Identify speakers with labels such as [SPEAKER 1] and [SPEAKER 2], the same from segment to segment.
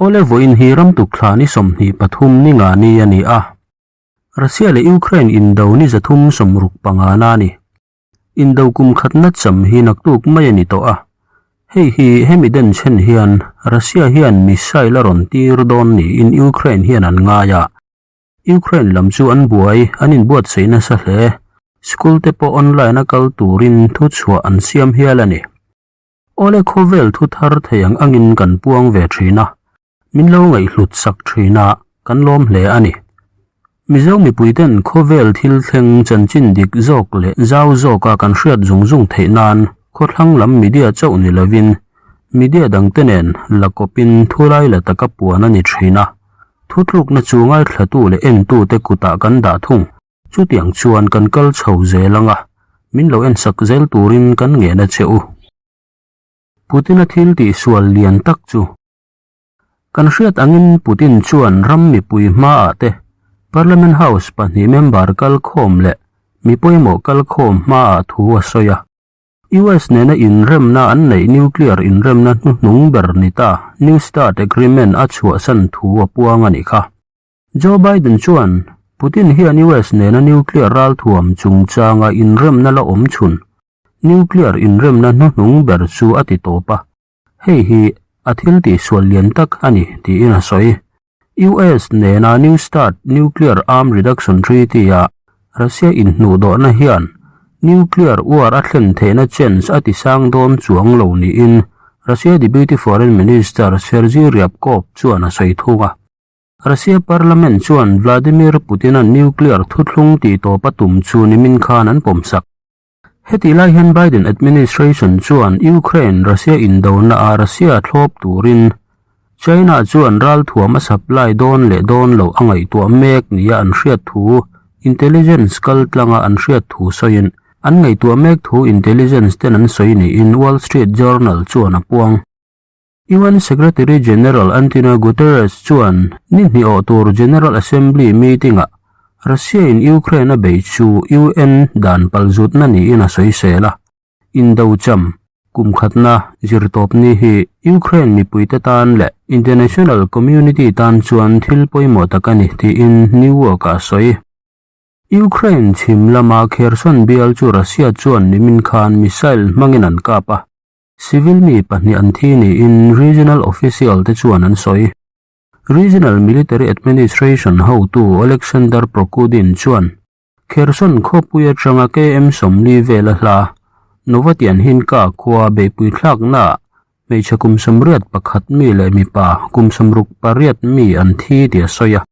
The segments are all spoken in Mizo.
[SPEAKER 1] Awle vawiin hi ramtuk thla ni 23 ni nga ni a ni a. Russia leh Ukraine indo ni 365 na a ni. Indo kum khatna cham hi naktuk mai a ni tawh a. Hei hi hemi den chhen hian Russia hian missile a rawn tir dawn niin Ukraine hian an ngai a. Ukraine lam chu an buai, an inbuatsaih nasa hle. School te pawh online a kal turin thuchhuah an siam hial a ni. Awle khawvel thu thar thei ang angin kan puang ve thin a, min lo ngaihhlut sak thin a, kan lawm hle a ni. Mizo mipuiten khawvel thil thleng chanchin dik zawk leh zau zawka kan hriat zung zung theih nan khawthlang lam media chauh ni lovin media dangte nen la kawpin thulai la taka puan a ni thin a, thutlukna chu ngaithlatu leh entute kutah kan dah thung. Chutiang chuan kan kal chho zel ang a, min lo ensak zel turin kan ngen a che u. Putin-a thil tihsual lian tak chu. Kan hriat angin Putin chuan ram mipui hmaah te, Parliament House pahnih member kal khawm leh mi pawimawh kal khawm hmaah thu a sawi a. US nena inremna an neih nuclear inremna hnuhnung ber ni ta New Start Agreement a chhuahsan thu a puang a nih kha. Joe Biden chuan Putin hian US nena nuclear ralthuam chungchanga inremna la awm chhun nuclear inremna hnuhnung ber chu a ti tawp a, hei hi a thil tihsual lian tak a ni tiin a sawi. US nena New Start Nuclear Arm Reduction Treaty-a Russia inhnuhdawhna hian nuclear war a thlen theihna chance a tisang dawn chuang lo niin Russia Deputy Foreign Minister Sergei Ryabkov chuan a sawi thung a. Russia Parliament chuan Vladimir Putin-a'n nuclear thuthlung tih tawp a tum chu nimin khan an pawmsak. Hetih lai hian Biden administration chuan Ukraine Russia indona ah Russia thlawp turin China chuan ralthuam a supply dawn leh dawn loh a ngaihtuah mek nia an hriat thu intelligence kaltlanga an hriat thu sawiin an ngaihtuah mek thu intelligence ten an sawi niin Wall Street Journal chuan a puang. UN Secretary General Antonio Guterres chuan ni hnih awh tur General Assembly meeting-ah Russia-in Ukraine a bei chu UN dan palzutna niin a sawisel a. Indo cham kum khatna zirtawpni hi Ukraine mipuite tan leh international community tan chuan thil pawimawh tak a ni tiin New York-ah a sawi. Ukraine chhim lama Kherson bial chu Russia chuan nimin khan missile hmangin an kap a. Civil mi pahnih an thi niin regional official te chuan an sawi. Regional Military Administration hotu Oleksandr Prokudin chuan Kherson khawpui atanga KM 40 vela hla Novatianhinka khua beihpui thlaknaah hmeichhe kum 81 mi leh mipa kum 68 mi an thi tih a sawi a.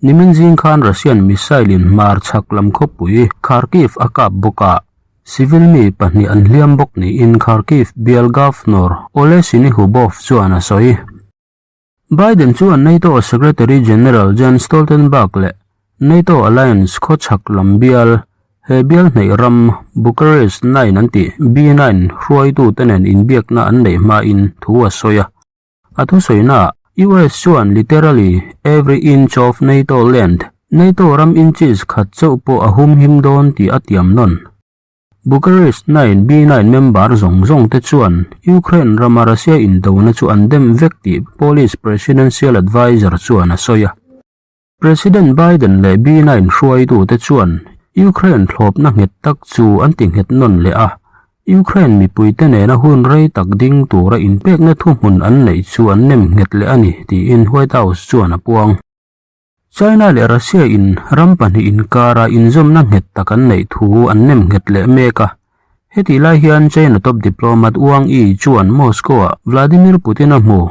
[SPEAKER 1] Nimin zing khan Russian missile in hmar chhak lam khawpui Kharkiv a kap bawk a, civil mi pahnih an hliam bawk niin Kharkiv bial Governor Oleh Syniehubov chuan a sawi. Biden chuan NATO Secretary General Jens Stoltenberg leh NATO Alliance khawchhak lam bial, he bial hnaih ram Bucharest 9 an tih B9 hruaitute nen inbiakna an neih hmain thu a sawi a. A thusawiinaah US chuan literally every inch of NATO land, NATO ram inches khat chauh pawh a humhim dawn tih a tiam nawn. Bucharest 9 B9 member zawng zawng te chuan Ukraine rama Russia indona chu an dem vek tih Polish presidential adviser chuan a sawi a. President Biden leh B9 hruaitute chuan Ukraine thlawpna nghet tak chu an ti nghet nawn leh a, Ukraine mipuite nena hun rei tak ding tura inpekna thuhmun an neih chu an nem nghet leh a ni, tiin White House chuan a puang. China leh Russia in ram pahnih inkara inzawmna nghet tak an neih thu an nem nghet leh mek a. Hetih lai hian China top diplomat Wang Yi chuan Moscow-ah Vladimir Putin a hmu.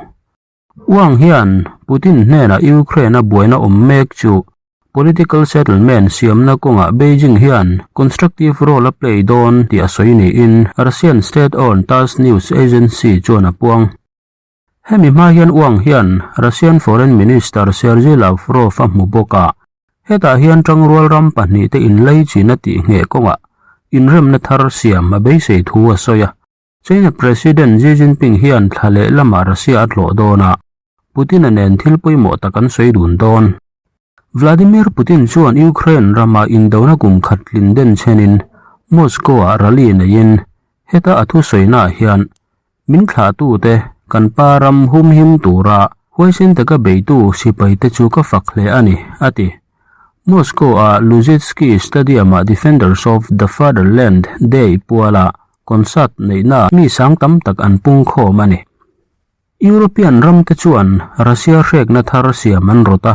[SPEAKER 1] Wang hian Putin hnenah Ukraine-a buaina awm mek chu political settlement siamna kawngah Beijing hian constructive role a play dawn tih a sawi niin Russian state-owned TASS news agency chuan a puang. Hemi hma hian Wang hian Russian Foreign Minister Sergei Lavrov a hmu bawk a, hetah hian tangrual ram pahnihte inlei chin a tih ngheh kawngah inremna thar siam a beisei thu a sawi a. China President Xi Jinping hian thla leh lamah Russia a tlawh dawn a, Putin-a nen thil pawimawh tak an sawi dun dawn. Vladimir Putin chuan Ukraine rama indona kum khat tlin den chenin Moscow-ah rally neiin heta a thusawinaah hian min thlahtute kan pa ram humhim tura Huaisen taka beitu sipaite chu ka fak hle a ni, a ti. Moscow-a Luzhitsky Stadium-ah Defenders of the Fatherland Day puala concert neihna mi sang tam tak an pungkhawm a ni. European ramte chuan Russia hrekna thar siam an rawt a,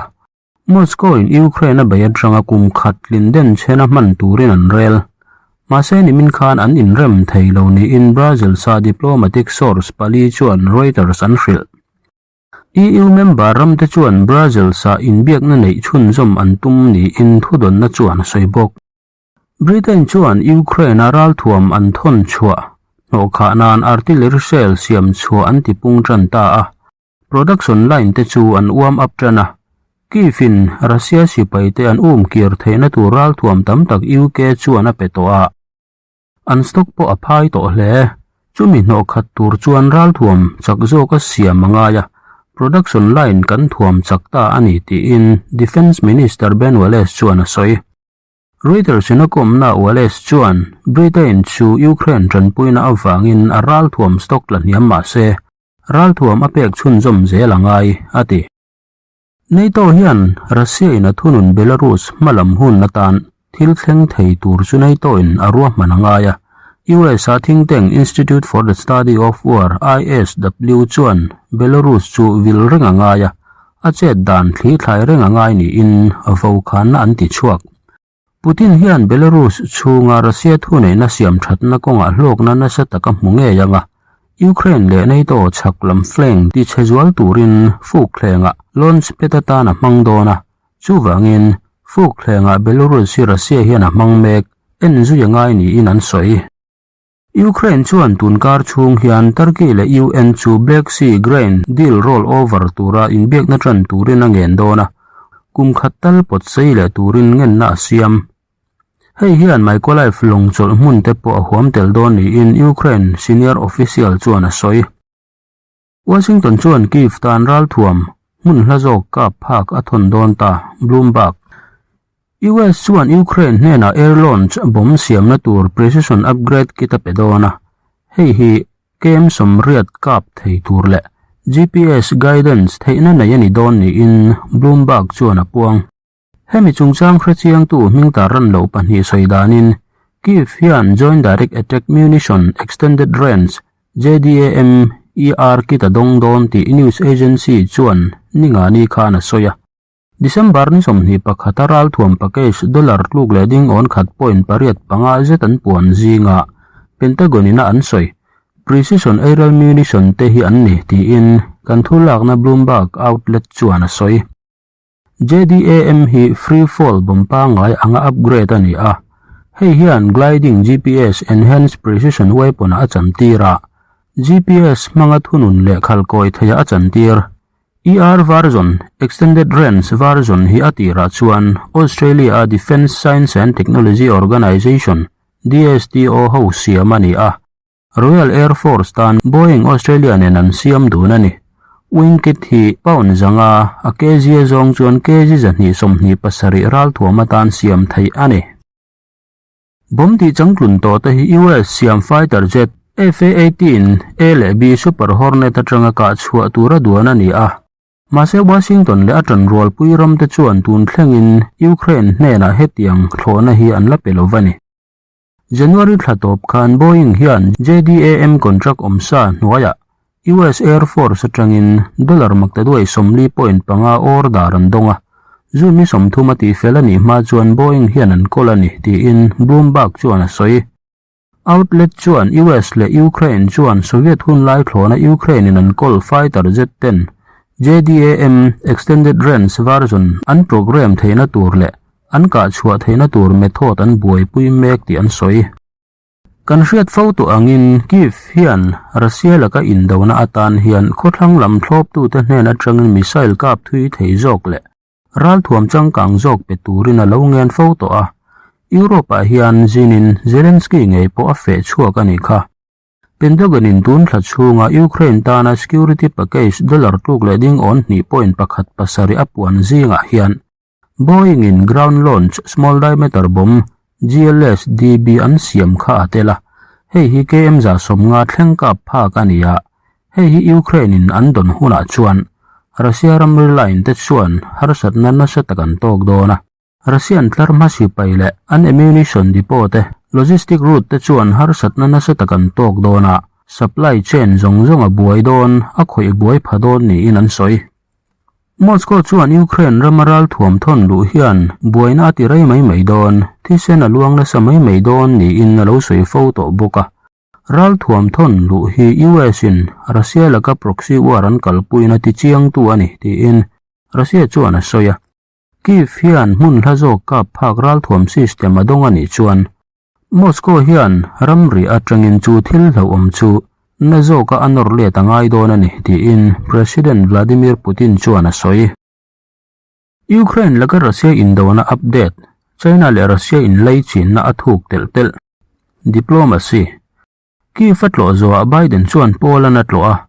[SPEAKER 1] Moscow-in Ukraine a bei atanga kum khat tlin den chhena hman turin an rel. Mahse nimin khan an inrem thei lo niin Brazil-sa diplomatic source pali chuan Reuters an hrilh. EU member ramte chuan Brazil-sa inbiakna neih chhunzawm an tum niin thudawnna chuan a sawi bawk. Britain chuan Ukraine-a ralthuam an thawn chhuah hnawhkhah nan artillery shell siam chhuah an tipung tan ta a. Production line te chu an uam up tan a, Kyiv in Russia sipai te an um kir theihna tur ralthuam tam tak UK chuan a pe tawh a, an stock pawh a phai tawh hle. Chumi hnawh khat tur chuan ralthuam chak zawk a siam a ngai a, production line kan thuam chak ta a ni tiin Defence Minister Ben Wallace chuan a sawi. Reuters in a kawmna Wallace chuan Britain chu Ukraine tanpuina avangin a ralthuam stock tla hniam mah se, Ralthuam a pek chhunzawm zel a ngai, a ti. NATO hian Russia in a thunun Belarus hmalam hun atan thil thleng thei tur chu NATO in a ruahman a ngai a. US a think tank Institute for the Study of War, ISW, chuan Belarus chu vil reng a ngai a, a chet dan thli thlai reng a ngai niin vokhanna an ti chhuak. Putin hian Belarus chhunga Russia thuneihna siam thatna kawngah hlawkna nasa tak a hmu ngei ang a, Ukraine leh NATO chhak lam flank tichhe zual turin fukthlengah launch pad atan a hmang dawn a, chuvangin fukthlengah Belarus hi Russia hian a hmang mek en zui a ngai niin an sawi. Ukraine chuan tunkar chhung hian Turkey leh UN chu Black Sea grain deal roll over tura inbiakna tan turin a ngen dawn a, kum khat tal pawt sei leh turin ngenna a siam. Hei hian Mykolaiv lawng chawlh hmun te pawh a huam tel dawn niin Ukraine senior official chuan a sawi. Washington chuan Kyiv tan ralthuam hmun hla zawk kap phak a thawn dawn ta, Bloomberg. US chuan Ukraine hnenah air launch bomb siamna tur precision upgrade kit a pe dawn a, hei hi kem sawmriat kap thei tur leh GPS guidance theihna nei a ni dawn niin Bloomberg chuan a puang. Hemi chungchang hrechiangtu hming tar ran loh pahnih sawi danin Kyiv hian Joint Direct Attack Munition Extended Range, JDAM, ER kit a dawng dawn tih news agency chuan ningani khan a sawi a. December ni 21 a ralthuam package dollar tluk leh ding awn khat point 8 5 zet an puan zingah Pentagon ina an sawi Precision Aerial Munition te hi an ni tiin kan thu lakna Bloomberg outlet chuan a sawi. JDAM hi free fall bomb pangngai anga upgrade a ni a, hei hian gliding GPS enhanced precision weapon-ah a chantir a, GPS hmanga thunun leh khalkawi theiah a chantir. ER version, Extended Range version, hi a tirah chuan Australia-a Defence Science and Technology Organisation, DSTO, ho siam a ni a. Royal Air Force tan Boeing Australia nen an siam dun a ni. Wing kit hi pound zanga a kg a zawng chuan kg 227 ralthuam atan siam theih a ni. Bomb tih changtlun tawh te hi US siam fighter jet F-A-18 A leh B Super Hornet atanga kah chhuah tura duan a ni a. Mahse Washington leh a tanrualpui ramte chuan tun thlengin Ukraine hnenah hetiang thlawhna hi an la pe lo va ni. January thla tawp khan Boeing hian JDAM contract awmsa hnuaiah US Air Force atangin dollar maktaduai 40.5 order an dawng a, June ni 30 a tihfel a nih hma chuan Boeing hian an kawl a ni, tiin Bloomberg chuan a sawi. Outlet chuan US leh Ukraine chuan Soviet hun lai thlawna Ukraine-in an kawl fighter jet ten JDAM Extended Range version an program theihna tur leh An kah chhuah theihna tur method an buaipui mek tih an sawi. Kan hriat fo tawh angin Kyiv hian Russia laka indona atan hian khawthlang lam thlawptute hnen atangin missile kap thui thei zawk leh ralthuam changkang zawk pe turin a lo ngen fo tawh a. Europe-ah hian zinin Zelensky ngei pawh a feh chhuak a nih kha. Pentagon-in tun thla chhunga Ukraine tana security package dollar tluk leh ding awn hnih point pakhat pasarih a puan zingah hian Boeing-in Ground Launch Small Diameter Bomb, GLSDB, an siam kha a tel a, hei hi KM 150 thleng kap phak a ni a, hei hi Ukraine-in an dawn hunah chuan. Russia ramri line te chuan harsatna nasa tak an tawk dawn a. Russian tlar hma sipai leh an ammunition depot te, logistic route te chuan harsatna nasa tak an tawk dawn a, supply chain zawng zawng a buai dawn, a khawih buai pha dawn niin an sawi. Moscow chuan Ukraine rama ralthuam thawn luh hian buaina a ti rei mai mai dawn, thisen a luang nasa mai mai dawn niin a lo sawi fo tawh bawk a. Ralthuam thawn luh hi US in Russia laka proxy war an kalpuina tichiangtu a ni tiin Russia chuan a sawi a. Kyiv hian hmun hla zawk kap phak ralthuam system a dawng a nih chuan Moscow hian ramri atangin chu thil hlauhawm chu na zawka a nawr let a ngai dawn a ni tiin President Vladimir Putin chuan a sawi. Ukraine laka Russia indona update, China leh Russia inlei chinna a thuk telh telh. Diplomacy. Kyiv a tlawh zawhah Biden chuan Poland a tlawh a.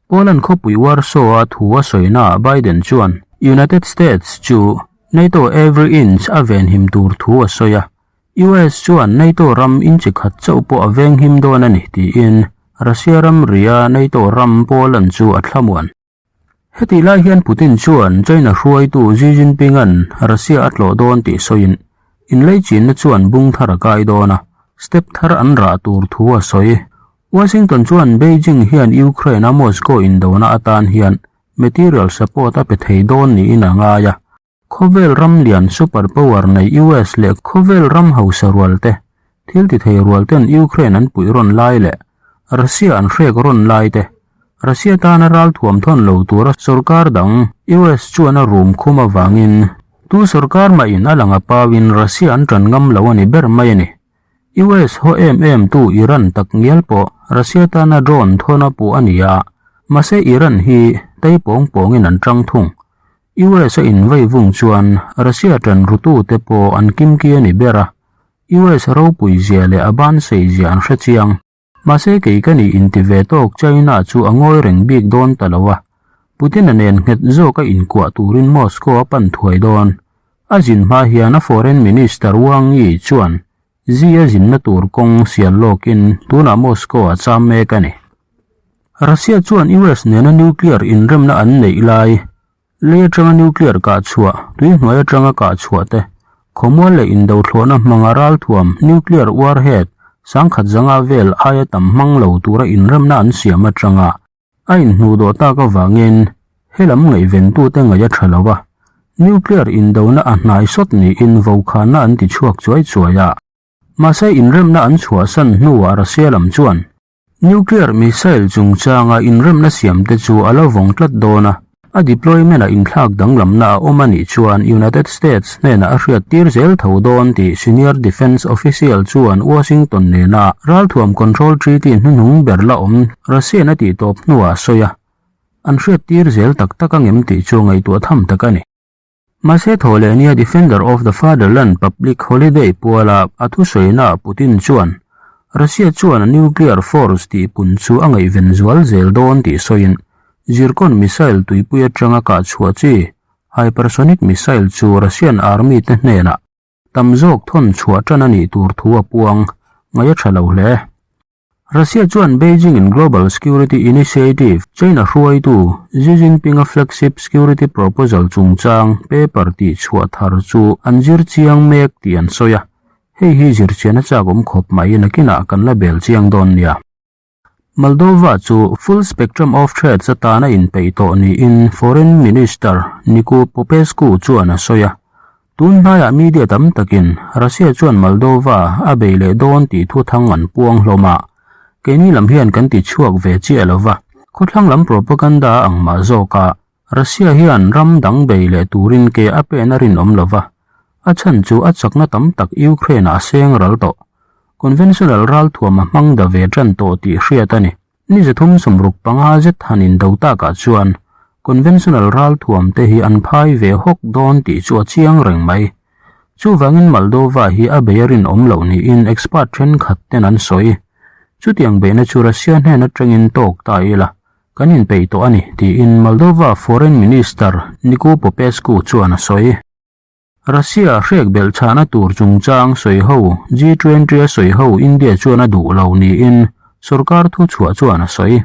[SPEAKER 1] Poland khawpui Warsaw-a thu a sawinaah Biden chuan United States chu NATO every inch a venhim tur thu a sawi a. US chuan NATO ram inchi khat chauh pawh a venghim dawn a ni tiin Russia ramria NATO ram Poland chu a thlamuan. Hetih lai hian Putin chuan China hruaitu Xi Jinping-a'n Russia a tlawh dawn tih sawiin, inlaichinna chuan bung thar a kai dawn a, step thar an rah tur thu a sawi. Washington chuan Beijing hian Ukraine-a Moscow indona atan hian material support a pe thei dawn niin a ngai a, Khawvel ram lian super power nei US leh khawvel ram hausa rual te, thil ti thei rual ten Ukraine an puih rawn lai leh Russia an hrek rawn lai te, Russia tana ralthuam thawn lo tura sorkar dang US chuan a rum khum avangin tu sorkar mah in a lang a pauin Russia an tan ngam lo a ni ber mai a ni. US haw em em tu Iran tak ngial pawh Russia tana drone thawn a puh a ni a, mahse Iran hi tei pawng pawngin an tang thung. US a invei vung chuan Russia tan rutute pawh an kimki a ni ber a, US ropui zia leh a ban sei zia an hre chiang. Mahse kei ka nih inti ve tawk China chu a ngawi reng bik dawn ta lo a, Putin-a nen nghet zawk a inkuah turin Moscow a pan thuai dawn. A zin hma hian a Foreign Minister Wang Yi chuan Xi a zinna tur kawng sial lawkin tunah Moscow a cham mek a ni. Russia chuan US nena nuclear inremna an neih lai, lei atanga nuclear kah chhuah, tui hnuai atanga kah chhuah te, khawmual leh indothlawhna hmanga ralthuam nuclear warhead sangkhat zanga vel aia tam hmang lo tura inremna an siam atanga A inhnuh dawh tak avangin helam ngaihventute ngaih a tha lo a, nuclear indona a hnai sawt niin vokhanna an ti chhuak chuai chuai a. Mahse inremna an chhuahsan hnuah Russia lam chuan nuclear missile chungchanga inremna siamte chu a la vawng tlat dawn a, A deployment-a inthlak danglamna a awm a nih chuan United States hnenah a hriattir zel tho dawn tih senior defence official chuan Washington nena ralthuam control treaty hnuhnung ber la awm Russian a tihtawp hnuah a sawi a, an hriattir zel tak tak angem tih chu ngaihtuah tham tak a ni. Mahse thaw leh nia Defender of the Fatherland public holiday puala a thusawiinaah Putin chuan Russia chuan a nuclear force tihpun chu a ngaihven zual zel dawn tih sawiin Zircon missile tuipui atanga kah chhuah chi hypersonic missile chu Russian army te hnenah tam zawk thawn chhuah tan a nih tur thu a puang ngaih a tha lo hle. Russia chuan Beijing in Global Security Initiative, China hruaitu Xi Jinping-a flagship security proposal chungchang paper tih chhuah thar chu an zir chiang mek tih an sawi a, hei hi zir chian a chak awm khawp mai nakinah kan la bel chiang dawn nia. Moldova chu full spectrum of threats atana inpeih tawh niin Foreign Minister Nicu Popescu chuan a sawi a, Tun hnaiah media tam takin Russia chuan Moldova a bei leh dawn tih thu thang an puang hlawm a, keini lam hian kan ti chhuak ve chiah lo va, khawthlang lam propaganda a ang mah zawk a, Russia hian ram dang bei leh turin ke a pen a rinawm lo va, a chhan chu a chakna tam tak Ukraine-ah a seng ral tawh. Conventional ralthuam a hmang da ve tan tawh tih hriat a ni. Ni 365 zet han indo takah chuan conventional ralthuam te hi an phai ve hawk dawn tih chu a chiang reng mai. Chuvangin Moldova hi a bei a rinawm loh niin expert thenkhat ten an sawi. Chutiang beihna chu Russia hnen atangin tawk ta ila, kan inpeih tawh a ni, tiin Moldova Foreign Minister Nicu Popescu chuan a sawi. Russia hrek belh chhahna tur chungchang sawi ho G20 a sawi ho India chuan a duh lo niin sorkar thuchhuah chuan a sawi.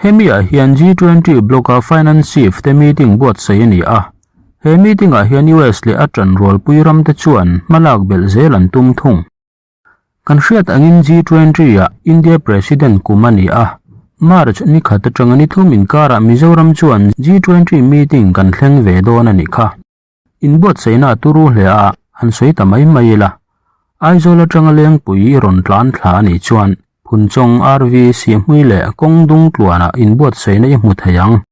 [SPEAKER 1] Hemi ah hian G20 bloc-a Finance Chief te meeting buatsaih a ni a. He meeting ah hian US leh a ṭanrualpui ramte chuan hmalak belh zel an tum thung. Kan hriat angin G20 ah India President kum a ni a, March ni khat atanga ni thum inkarah Mizoram chuan G20 meeting kan thleng ve dawn a nih kha. Inbuatsaihna a turu hle a, han sawi ta mai mai ila. Aizawl atanga Lengpui i rawn tlan thla a nih chuan Phunchawng RV Sihhmui leh kawng dung tluanah inbuatsaihna i hmu thei ang.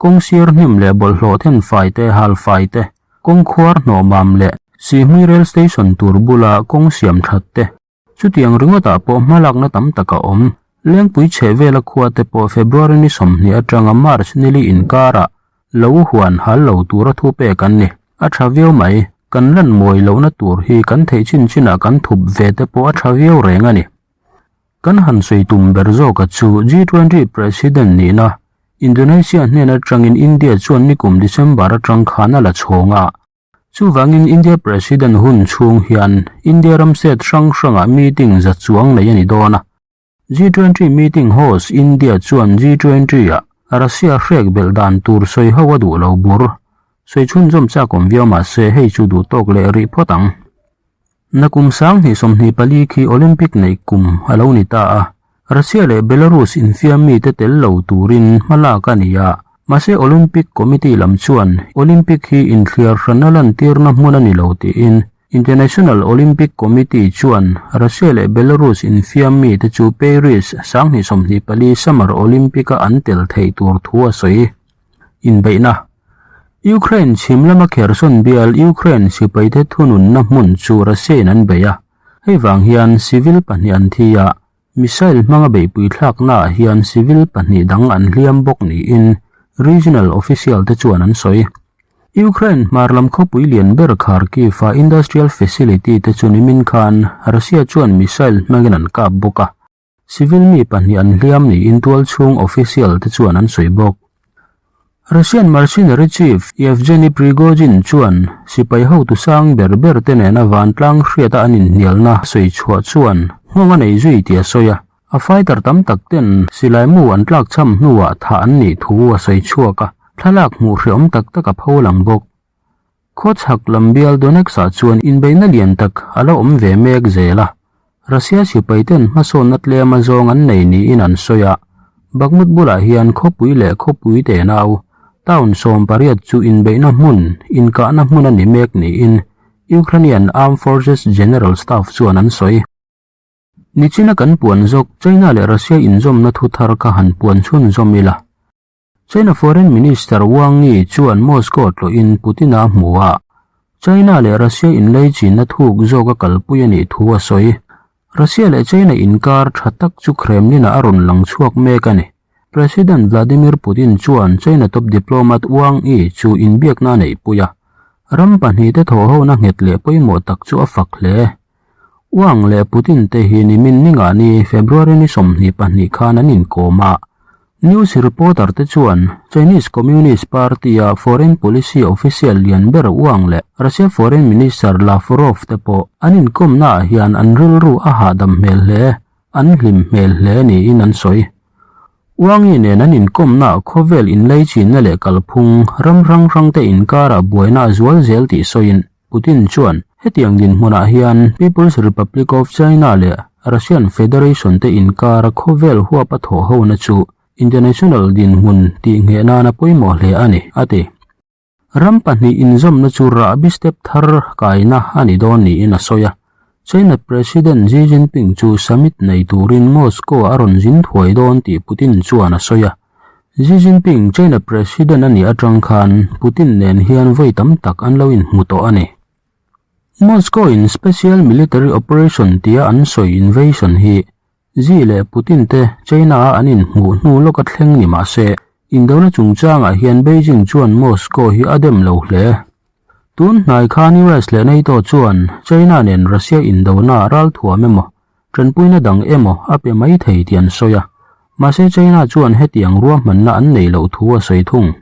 [SPEAKER 1] Kawng sir hnim leh bawlhhlawh then fai te, hal fai te, kawng khuar hnawh mam leh Sihhmui Rail Station tur bula kawng siam that te, chutiang ringawtah pawh hmalakna tam tak a awm. Lengpui chheh vela khua te pawh February ni 20 atanga March nili inkarah lo huan hal lo tura thu pek an ni. A tha viau mai, kan lan mawi lohna tur hi kan theih chin chinah kan thup ve te pawh a tha viau reng a ni. Kan han sawi tum ber zawka chu G20 President nihna Indonesia hnen atangin India chuan nikum December atang khan a la chhawng a. Chuvangin India President hun chhung hian India ram state hrang hrangah meeting za chuang nei a ni dawn a. G20 meeting host India chuan G20 ah Russia hrek belh dan tur sawi ho a duh lo bur. Sawi chhunzawm chak awm viau mahse hei chu duh tawk leh rih phawt ang. Nakum 2024 khi Olympic neih kum a lo ni ta a, Russia leh Belarus infiam mite tel lo turin hma lak a ni a, mahse Olympic Committee lam chuan Olympic hi inthliar hranna lantirna hmun a ni lo tiin International Olympic Committee chuan Russia leh Belarus infiam mite chu Paris 2024 Summer Olympic-a an tel theih tur thu a sawi. Inbeihna. Ukraine chhim lama Kherson bial Ukraine sipaite thununna hmun chu Russia-in an bei a. Hei vang hian civil pahnih an thi a, missile hmanga beihpui thlaknaah hian civil pahnih dang an hliam bawk niin regional official te chuan an sawi. Ukraine hmar lam khawpui lian ber Kharkiv-a industrial facility te chu nimin khan Russia chuan missile hmangin an kap bawk a. Civil mi pahnih an hliam niin tualchhung official te chuan an sawi bawk. Russian mercenary chief Yevgeny Prigozhin chuan sipai hotu sang ber ber te nena vantlang hriata an inhnialna sawi chhuah chuan nghawng a nei zui tih a sawi a, a fighter tam tak ten silai mu an tlakchham hnuah thah an nih thu a sawi chhuak a, thlalak hmuh hreawm tak tak a pho lang bawk. Khawchhak lam bial Donetsk-ah chuan inbeihna lian tak a la awm ve mek zel a, Russia sipaiten hmasawnna tlem a zawng an nei niin an sawi a, Bakhmut bulah hian khawpui leh khawpui tenau, town 18 chu inbeihna hmun, inkahna hmun a ni mek niin Ukrainian Armed Forces General Staff chuan an sawi. Nichina kan puan zawk China leh Russia inzawmna thu thar kha han puan chhunzawm ila. China Foreign Minister Wang Yi chuan Moscow tlawhin Putin-a hmu a, China leh Russia inleichinna thuk zawk a kalpui a nih thu a sawi. Russia leh China inkar tha tak chu Kremlin-ah a rawn lang chhuak mek a ni. President Vladimir Putin chuan China top diplomat Wang Yi chu inbiakna a neihpui a, ram pahnihte thawhhona nghet leh pawimawh tak chu a fak hle. Wang leh Putin te hi nimin ningah ni February ni 22 khan an inkawm a. News reporter te chuan Chinese Communist Party-a foreign policy official lian ber Wang leh Russia Foreign Minister Lavrov te pawh an inkawmnaah hian an rilru a hahdam hmel hle, an hlim hmel hle niin an sawi. Wang-i nen an inkawmnaah khawvel inleichinna leh kalphung ram hrang hrangte inkarah buaina a zual zel tih sawiin Putin chuan hetiang dinhmunah hian People's Republic of China leh Russian Federation te inkara khawvel huap a thawh hona chu international dinhmun tihngheh nana pawimawh hle a ni, a ti. Ram pahnih inzawmna chu rahbi step thar kaina a ni dawn niin a sawi a. China President Xi Jinping chu summit nei turin Moscow-ah a rawn zin thuai dawn tih Putin chuan a sawi a. Xi Jinping China President a nih atang khan Putin nen hian vawi tam tak an lo inhmu tawh a ni. Moscow-in Special Military Operation tia an sawi invasion hi Xi leh Putin te China-a an inhmuh hnu lawka thleng ni mah se, indona chungchangah hian Beijing chuan Moscow hi a dem lo hle. Tun hnai khan US leh NATO chuan China nen Russia indona ralthuam emaw, tanpuina dang emaw a pe mai thei tih an sawi a, mahse China chuan hetiang ruahmanna an nei loh thu a sawi thung.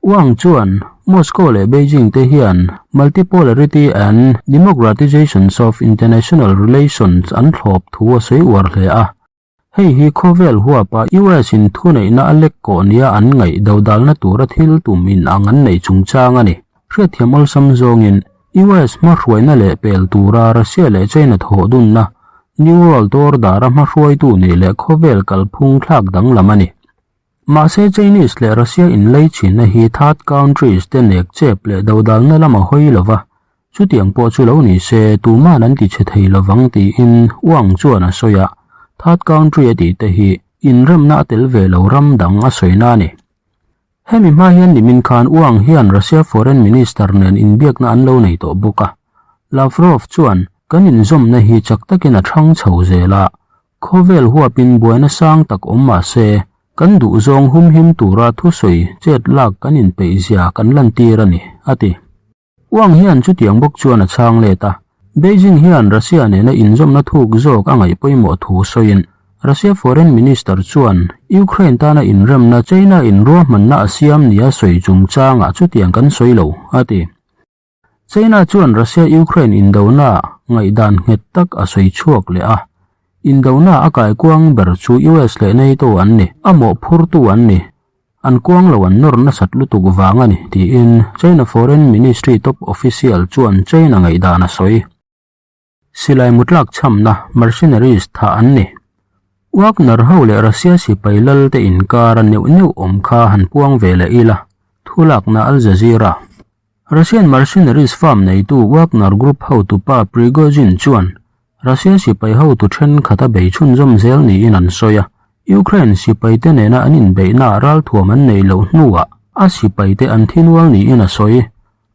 [SPEAKER 1] Wang chuan Moscow leh Beijing te hian multipolarity and democratizations of international relations an thlawp thu a sawi uar hle a. Hei hi khawvel huapa US in thuneihna a lek kawh nia an ngaih dodalna tura thil tum inang an neih chungchang a ni. Hriatthiam awlsam zawngin US hmahruaina leh pel tura Russia leh China thawhdunna New World Order-a hmahruaitu nih leh khawvel kalphung thlak danglam a ni. Mahse Chinese leh Russia inleichhinna hi third countries te nek chep leh dodalna lam a hawi lo va, chutiang pawh chu lo ni se tuman an ti chhe thei lovang tiin Wang chuan a sawi a, third country a tih te hi inremna a tel ve lo ram dang a sawina a ni. Hemi hma hian nimin khan Wang hian Russia Foreign Minister nen inbiakna an lo nei tawh bawk a, Lavrov chuan kan inzawmna hi chak takin a thang chho zel a, Khawvel huapin buaina sang tak awm mah se, kan duhzawng humhim tura thusawi chet lak kan inpeihzia kan lantir a ni, a ti. Wang hian chutiang bawk chuan a chhang let a, Beijing hian Russia nena inzawmna thuk zawk a ngaih pawimawh thu sawiin, Russia Foreign Minister chuan Ukraine tana inremna China in ruahmanna a siam nia sawi chungchangah chutiang kan sawi lo, a ti. China chuan Russia-Ukraine indona ngaihdan nghet tak a sawi chhuak leh a, indona a kaikuang ber chu US leh NATO an ni, a mawhphurtu an ni, an kuang lo an nawr nasat lutuk vang a ni, tiin China Foreign Ministry top official chuan China ngaihdan a sawi. Silai mutlak chhamna mercenaries thah an ni. Wagner ho leh Russia sipai lal te inkar a neuh neuh awm kha han puang ve leh ila, thu lakna Al Jazeera. Russian mercenaries firm neitu Wagner Group hotupa Prigozhin chuan Russia sipai hotu thenkhat a bei chhunzawm zel niin an sawi a, Ukraine sipai te nena an inbeihnaah ralthuam an neih loh hnuah a sipai te an thi nual niin a sawi.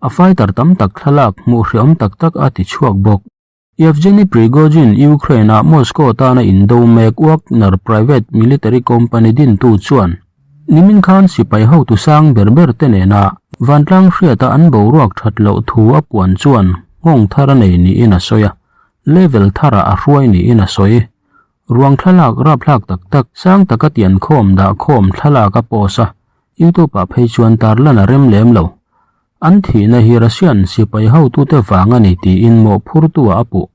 [SPEAKER 1] A fighter tam tak thlalak hmuh hreawm tak tak a ti chhuak bawk. Yevgeny Prigozhin Ukraine-a Moscow tana indo mek Wagner private military company dintu chuan nimin khan sipai hotu sang ber ber te nena vantlang hriata an boruak that loh thu a puan chuan nghawng thar a nei niin a sawi a, level tharah a hruai niin a sawi. Ruang thlalak rapthlak tak tak sang taka tiankhawm dahkhawm thlalak a post a, YouTube-ah phei chuan tarlan a rem lem lo. An thihna hi Russian sipai hotute vang a ni tiin mawhphurtu-ah a puh.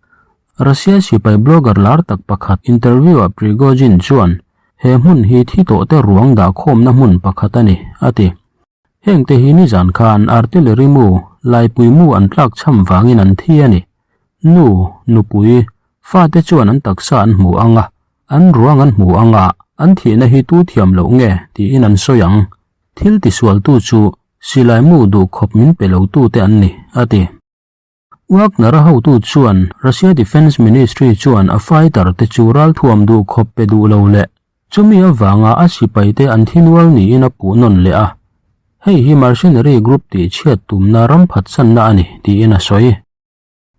[SPEAKER 1] Russia sipai blogger lar tak pakhat interview-ah Prigozhin chuan he hmun hi thi tawhte ruang dahkhawmna hmun pakhat a ni, a ti. Hengte hi nizan khan artillery mu, laipui mu an tlakchham vangin an thi a ni. Nu, nupui, fate chuan an taksa an hmu ang a, an ruang an hmu ang a, an thihna hi tu thiam loh nge tiin an sawi ang. Thil tisualtu chu silai mu duh khawp min pe lotute an ni, a ti. Wagner-a hotu chuan Russia Defence Ministry chuan a fighter te chu ralthuam duh khawp pe duh lo leh chumi avanga a sipaite an thi nual niin a puh nawn leh a, hei hi mercenary group tihchhiat tumna ram phatsanna a ni, tiin a sawi.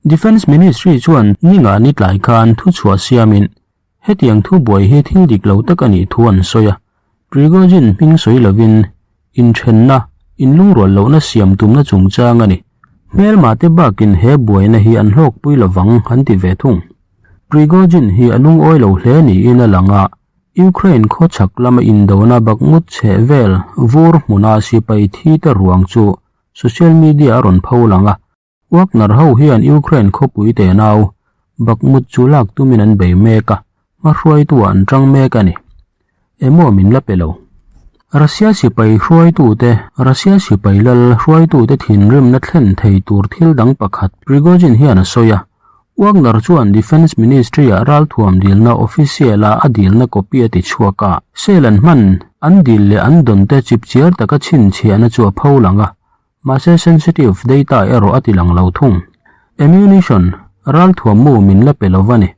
[SPEAKER 1] Defence Ministry chuan ninga ni tlai khan thuchhuah siamin hetiang thubuai hi thil dik lo tak a nih thu an sawi a, Prigozhin hming sawi lovin inthenna, inlungrual lohna siam tumna chungchang a ni. Hmelmate bakin he buaina hi an hlawkpui lovang an ti ve thung. Prigozhin hi a lungawi lo hle niin a lang a, Ukraine khawchhak lama indona Bakhmut chheh vel vur hmuna sipai thite ruang chu social media a rawn pho lang a, Wagner ho hian Ukraine khawpui tenau Bakhmut chu lak tumin an bei mek a, hmahruaitu-ah an tang mek a ni. Emaw min la pe lo. Russia sipai hruaitute, Russia sipai lal hruaitute thinrimna thlen thei tur thil dang pakhat Prigozhin hian a sawi a. Wagner chuan Defence Ministry-ah ralthuam dilna official-a a dilna copy a ti chhuak a. Sale an hman, an dil leh an dawnte chipchiar taka chhinchhiahna chu a pho lang a. Mahse sensitive data erawh a ti lang lo thung. Ammunition, ralthuam mu min la pe lo va ni.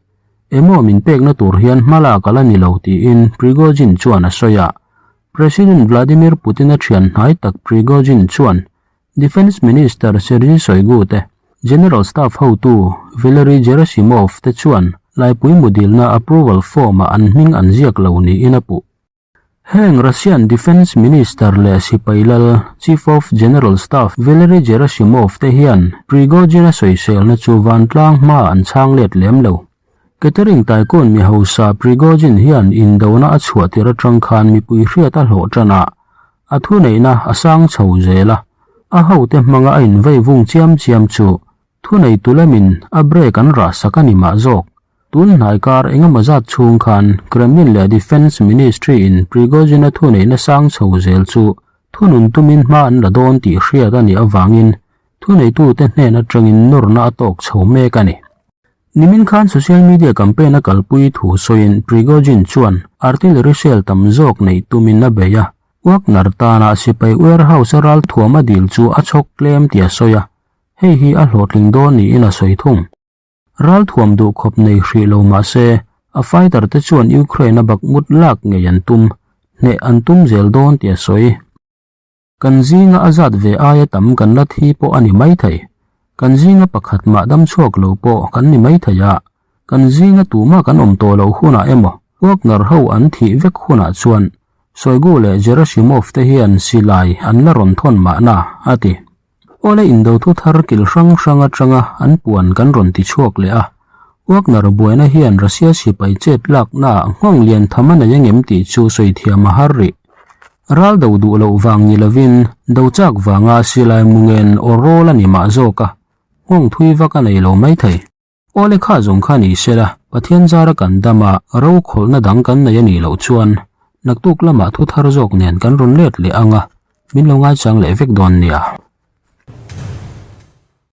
[SPEAKER 1] Emaw min pekna tur hian hma lak a la ni lo tiin Prigozhin chuan a sawi a. President Vladimir Putin-a thian hnai tak Prigozhin chuan Defence Minister Sergei Shoigu te, General Staff hotu Valery Gerasimov te chuan laipui mudilna approval form-ah an hming an ziak lo niin a puh. Heng Russian Defence Minister leh sipai lal Chief of General Staff Valery Gerasimov te hian Prigozhin-a sawiselna chu vantlang hma an chhang let lem lo. Catering tycoon mi hausa Prigozhin hian indona a chhuah tir atang khan mipui hriat a hlawh tan a, a thuneihna a sang chho zel a, a hote hmanga a invei vung chiam chiam chu thuneitu lamin a brake an rah sak a ni mah zawk. Tun hnai kar engemaw zat chhung khan Kremlin leh Defence Ministry-in Prigozhin-a thuneihna sang chho zel chu thunun tumin hma an la dawn tih hriat a nih avangin thuneitute hnen atangin nawrna a tawk chho mek a ni. Nimin khan social media campaign a kalpui thu sawiin Prigozhin chuan artillery shell tam zawk neih tumin a bei a, Wagner tana sipai warehouse a ralthuam a dil chu a chhawk tlem tih a sawi a, hei hi a hlawhtling dawn niin a sawi thung. Ralthuam duh khawp nei hrih lo mah se, a fighter te chuan Ukraine a bak ngut lak ngei an tum, hneh an tum zel dawn tih a sawi. Kan zinga a zat ve aia tam kan la thi pawh a ni maithei. Kan zinga pakhat mah dam chhuak lo pawh kan ni maithei a, kan zinga tumah kan awm tawh loh hunah emaw Wagner ho an thih vek hunah chuan Shoigu leh Gerasimov te hian silai an la rawn thawn mahna, a ti. Awle indo thu thar kil hrang hrang atanga an puan kan rawn ti chhuak leh a, Wagner buaina hian Russia sipai chet laknaah nghawng lian tham a nei angem tih chu sawi thiam a har rih. Ral do duh loh vang ni lovin do chak vanga silai mu ngen aw rawl a ni mah zawk a, nghawng thui vak a nei lo maithei. Awle kha zawng kha ni sela, Pathian zara kan dam a, ro khawlhna dang kan nei a nih loh chuan naktuk lamah thu thar zawk nen kan rawn let leh ang a, min lo ngaichang leh vek dawn nia.